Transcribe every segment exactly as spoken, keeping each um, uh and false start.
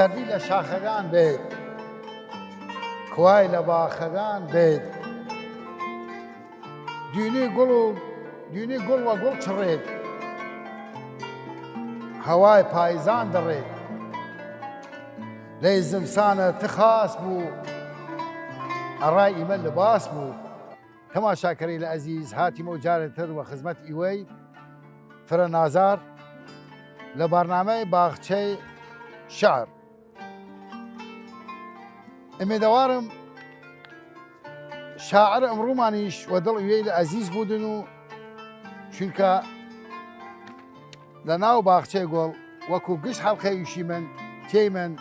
سەردی لە شاخەگان بێت، کوای لە باخەگان بێت، دوینی گوڵ و دوینی گوڵ وە گوڵ چڕێت، هەوای پایزان دڕێت، لەی زمسانە ت خاس بوو، ئەڕای ئیمە لباس بوو. تەماشاکەری لە ئەزیز، هاتیمەو جارێ تر وە خزمەت ئیوەی فرە نازار لە بەرنامەی باخچەی شعر. ئمیدەوارم شاعر ئمڕوومانیش وە دڵ ئیوەیل ئەزیز بوودن و چونکە لە ناو باخچەی گوڵ وەکوو گشت حەڵقەی ئویشیمن تێیمن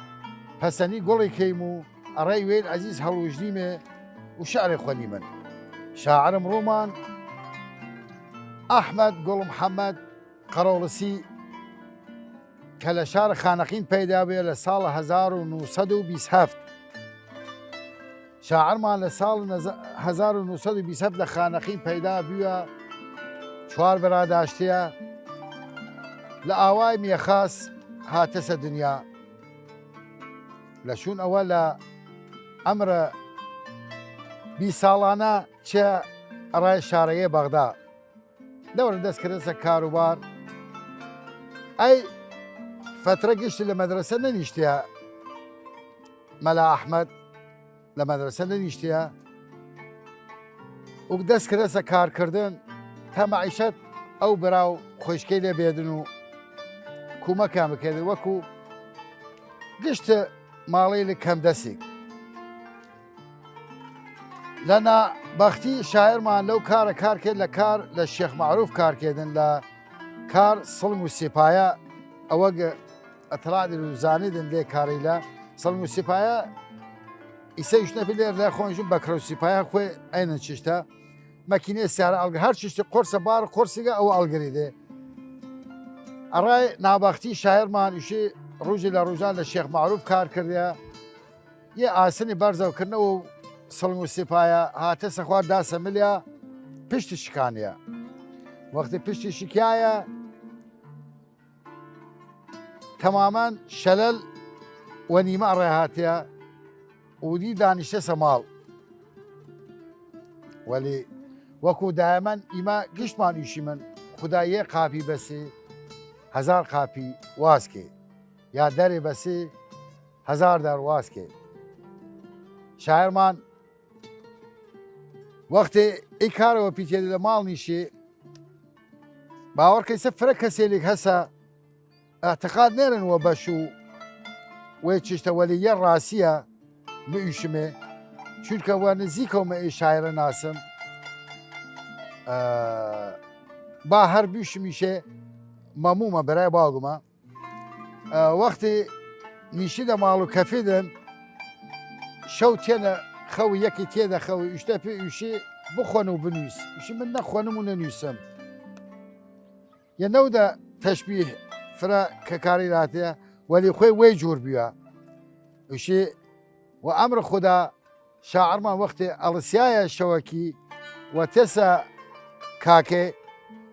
پەسەنی گوڵی کەیم و ئەڕای ئیوەیل ئەزیز هەڵوژنیمێ و شعرێ خوەنیمن. شاعر ئمڕوومان ئەحمەد گوڵ محەمەد قەرەوڵسی کە لە شار خانەقین پەیدا بێ لە ساڵ هەزار و نوسەد و بیست هەفت. شاعرمان لە ساڵ نەز-، هەزار و نوسەد و بیست هەفت لە خانەقین پەیدا بویە، چوار برا داشتیە، لە ئاوای مێخاس هاتەسە دنیا. لە شوون ئەوە لە ئەمرە بیست ساڵانە چێ ئەڕای شارەیە بەغدا. لەوەر دەس کردەسە کاروبار. ئەی فەترە گشت لە مەدرەسە نەنیشتیە، مەلا ئەحمەد لە مەدرەسە نەنیشتیە و دەس کردەسە کارکردن تا مەعیشەت ئەو برا و خوەیشکەی لێ بێدن و کوومەکیان بکەێدن وەکوو گشت ماڵەیل کەم دەسیگ. لە نابەختی شاعرمان لەو کارە کار کەێد، لە کار لە شێخ مەعروف کار کەێدن، لە کار سڵم و سیپایە. ئەوەگ ئەتڵاع دن و زانیدن لەی کارەیلە. سڵم و سیپایە ئیسە ئویشنە پی لێر لە خوەنشون بەکرە و سیپایە خوەی ئەینن چشتە مەکینەی سیارە ئەڵگ هەر چشتی قورسە بار قورسیگە ئەوە ئەڵگریدێ. ئەڕای نابەختی شاعرمان ئویشی ڕووژی لە ڕووژان لە شێخ مەعروف کار کردیە. یە ئاسنی بەرزەو کردنەوە و سڵنگ و سیپایە هاتەسە خوار داسە ملیا پشتی شکانیە. وەختی پشتی شکیایە تەمامەن شەلەل و نیمە ئەڕێ هاتیە و دی دانیشتەسە ماڵ. وەلی وەکوو دایەمەن ئیمە گشتمان ئویشیمن خودا یەێ قاپی بەسی هەزار قاپی واز کەی، یا دەرێ بەسی هەزار دار واز کەی. شاعرمان وەختێ ئی کارەوە پیتێد لە ماڵ نیشێ، باوەڕ کەیسە فرە کەسێلیک هەسە ئەعتقاد نێرن وە بەش و وەی چشتە، وەلی یە ڕاسیە بئویشمێ، چونکە وە نزیکەومە ئی شاعرە ناسم. ئە، با هەر بویشمیشێ مەموومە برای باوگمە. ئە، وەختی نیشیدە ماڵ و کەفیدن، شەو تێنە خەو، یەکی تێدە خەو، ئوشتە پێ ئوشی بخوەن و بنویس. ئوشی من نەخوەنم و نەنویسم. یە نەودە تەشبیه فرە کە کاری راتێ، وەلی خوەی وەی جوور بیوە. ئوشی و ئەمر خودا شاعرمان وەختێ ئەڵسیایە شەوەکی وەتەسە کاکێ،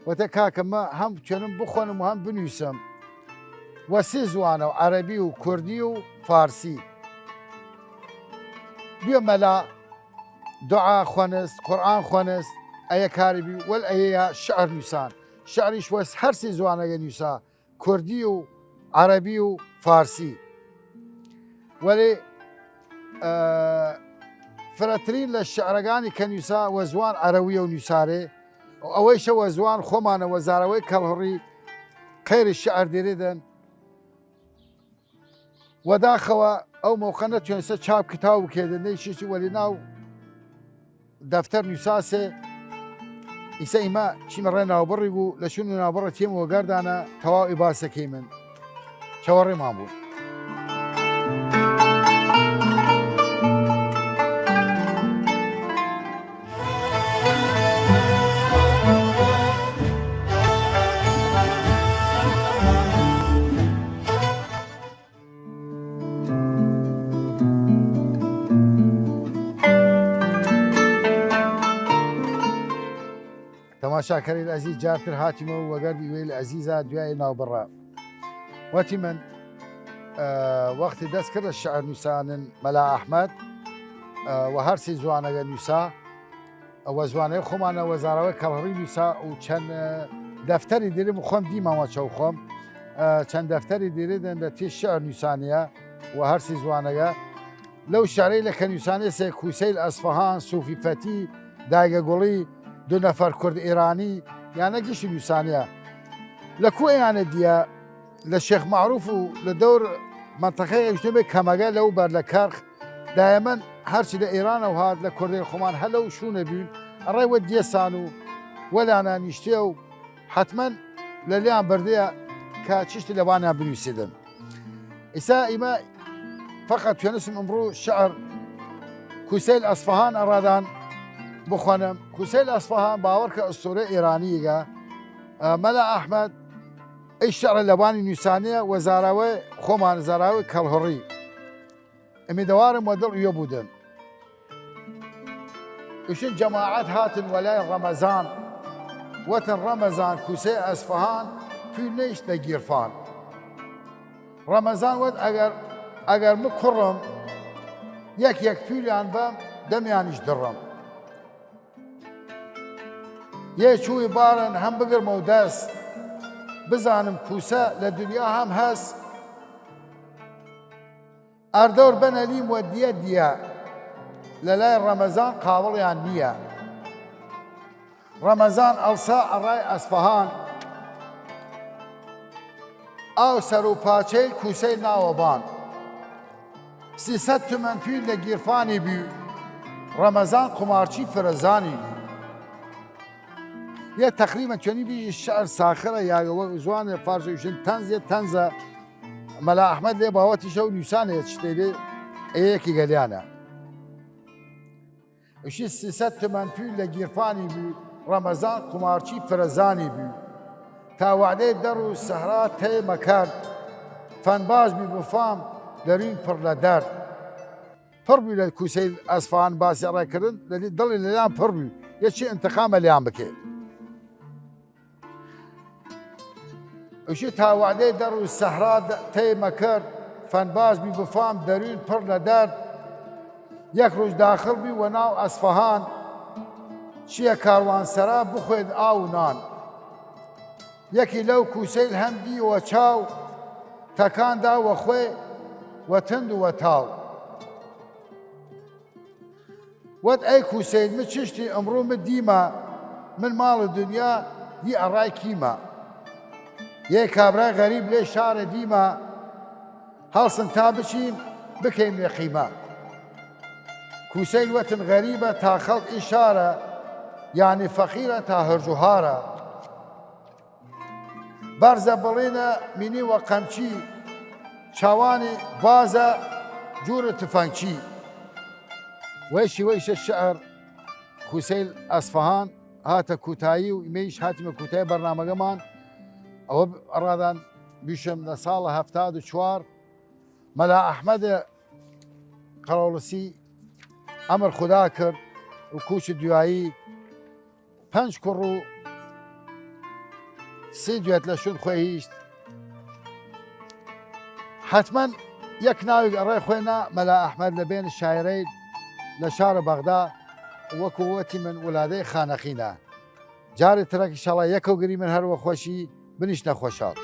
وەتە کاکە مە هەم توێنم بخوەنم و هەم بنویسم وە سی زوانە و عەرەبی و کوردی و فارسی. بیە مەلا دوعا خوەنست، قورئان خوەنست، ئەیە کاری بی، وەل ئەیەیا شعر نویسان. شعریش وە هەر سی زوانەگە نویسا. کوردی و عەرەبی و فارسی. وەلێ، ئە، فرەترین لە شعرەگانی کە نویسا وە زوان عەرەویە و نویسارێ، و ئەوەیشە وە زوان خوەمانە وە زاراوەی کەڵهڕی قەیری شعر دیریدن. وەداخەوە ئەو مەوقە نەتوێنسە چاپ کتاو بکێدن، نەیشیشتی وەلی ناو دەفتەر نویساسێ. ئیسە ئیمە چیمە ڕێ ناوبڕیگ و لە شوون ناوبڕە تیم وەگەردانە تەواو ئی باسە کەیمن. چەوەڕێمان بوون. تەماشاکەریل ئەزیز، جارتر هاتیمە و وەگەرد ئیوەیل ئەزیزە دویای ناوبڕە. وەتیمن ئە، وەختی دەس کردە شعر نووسانن مەلا ئەحمەد، ئە، وە هەر سی زوانەگە نووسا، وە زوانەی خوەمانە وە زاراوەی کەڵهڕی نووسا و چەن، ئە، دەفتەری دیرم خوەم دیمەوە چەو خوەم، ئە، چەن دەفتەری دیردن لە تی شعر نووسانیە وە هەر سی زوانەگە. لەو شعرەی لە کە نووسانێ سێ کوسەیل ئەسفەهان، سوفی فەتی، دایگە گوڵی، دو نەفەر کورد ئیرانی، یانە گشتی نووسانیە. لە کوێیانە دیە؟ لە شێخ معروف و لە دەور مەنتەقەی ئەوشتێ بێ کەمەگە لەو بەر لە کەرخ دایەمەن هەرچی لە ئێرانەو هات لە کوردەی خوەمان هەلەو شوونە بوین ئەڕێ وە دیەسان و وەلانە نیشتێ و حەتمەن لە لیان بردەیە کە چشتی لەوانیان بنویسیدن. ئیسا ئیمە فەقەت توێنستم ئمڕوو شعر کوسەیل ئەسفەهان ئەڕادان بخوەنم. کوسەیل ئەسفەهان باوەڕ کە ئەستوورە ئێرانیگە، ئە، مەلا ئەحمەد، ئەی شعرە لەوانی نووسانیە وە زاراوەی خوەمان زاراوەی کەڵهڕی. ئمیدەوارم وە دڵ ئیوە بودن. ئیشن جەماعەت هاتن وەلای ڕەمەزان، وەتن: ڕەمەزان کوسەی ئەسفەهان، پویل نەیشتە گیرفان. ڕەمەزان وەت: ئەگەر، ئەگەر م کوڕم، یەک یەک پویلیان بەم، دەمیانیش دڕم. یەی چووی بارن هەم بگرمەو دەس، بزانم کوسە لە دنیا هەم هەس. ئەردەور بەنەلیم وە دیە دیە، لە لای ڕەمەزان قاوڵیان نیە. ڕەمەزان ئەڵسا ئەڕای ئەسفەهان، ئاو سەر و پاچەیل کوسەی ناوە بان. سیسەد تومەن پویل لە گیرفانی بوی، ڕەمەزان قومارچی فرەزانی بوی. یە تەقریبەن چۆنی بیجی شعر ساخرە یا وە زوان فارس ئیشن تەنز یە تەنزە. مەلا ئەحمەد لێ باوەتی شەو نووسانێ چتێ بێ ئەیەکی گەلیانە. ئیشی سیسەد تومەن پویل لە گیرفانی بوی، ڕەمەزان قومارچی فرەزانی بوی. تا وەعدەی دەڕ و سەحرا تەی مەکەرد، فەن باز بی بفام دەروین پڕ لە دەرد. پڕ بوی لە کوسەی ئەسفەهان باسی ئەڕای کردن، لەلی دڵی لەلیان پڕ بوی، یە چی ئنتقامە لیان بکێ. ئیشی تا وەعدەی دەڕ و سەحرا تەی مەکەرد، فەن باز بی بفام دەروین پڕ لە دەرد. یەک رووژ داخڵ بی وە ناو ئەسفەهان، چیە کاروانسەرا بخوێد ئاو و نان. یەکی لەو کوسەیل هەم دی وە چاو، تەکان دا وە خوەی وە تند و وە تاو. وەت: ئەی کوسەیل، م چشتی ئمڕوو م دیمە، من ماڵ دنیا دی ئەڕای کیمە. یەی کابرای غەریب لەی شارە دیمە، هەڵسن تا بچیم بکەیم لێ قیمە. کوسەیل وەتن: غەریبە تا خەڵق ئی شارە، یانی فەقیرە تا هەرج و هارە. بەرزە بڵینە مینی وە قەمچی، چاوانی بازە جوور تفەنگچی. وەی شیوەیشە شعر کوسەیل ئەسفەهان هاتە کوتایی و ئیمەیش هاتیمە کوتایی بەرنامەگەمان. ئەوە ئەڕادان بیشم لە ساڵە هەفتاد و چوار مەلا ئەحمەد قەڵەوڵسی ئەمر خودا کرد و کوچ دویایی پەنج کوڕ و سی دوێت لە شوون خوەی هیشت. حەتمەن یەک ناویگ ئەڕای خوەی نا مەلا ئەحمەد لە بێن شاعرەیل لە شار بەغدا، وەکو وەتی من ولادەی خانەقینە. جارێ ترەک ئیشەڵا یەکەو گریمن هەر وە خوەشی بنیشنە خوەشاڵ.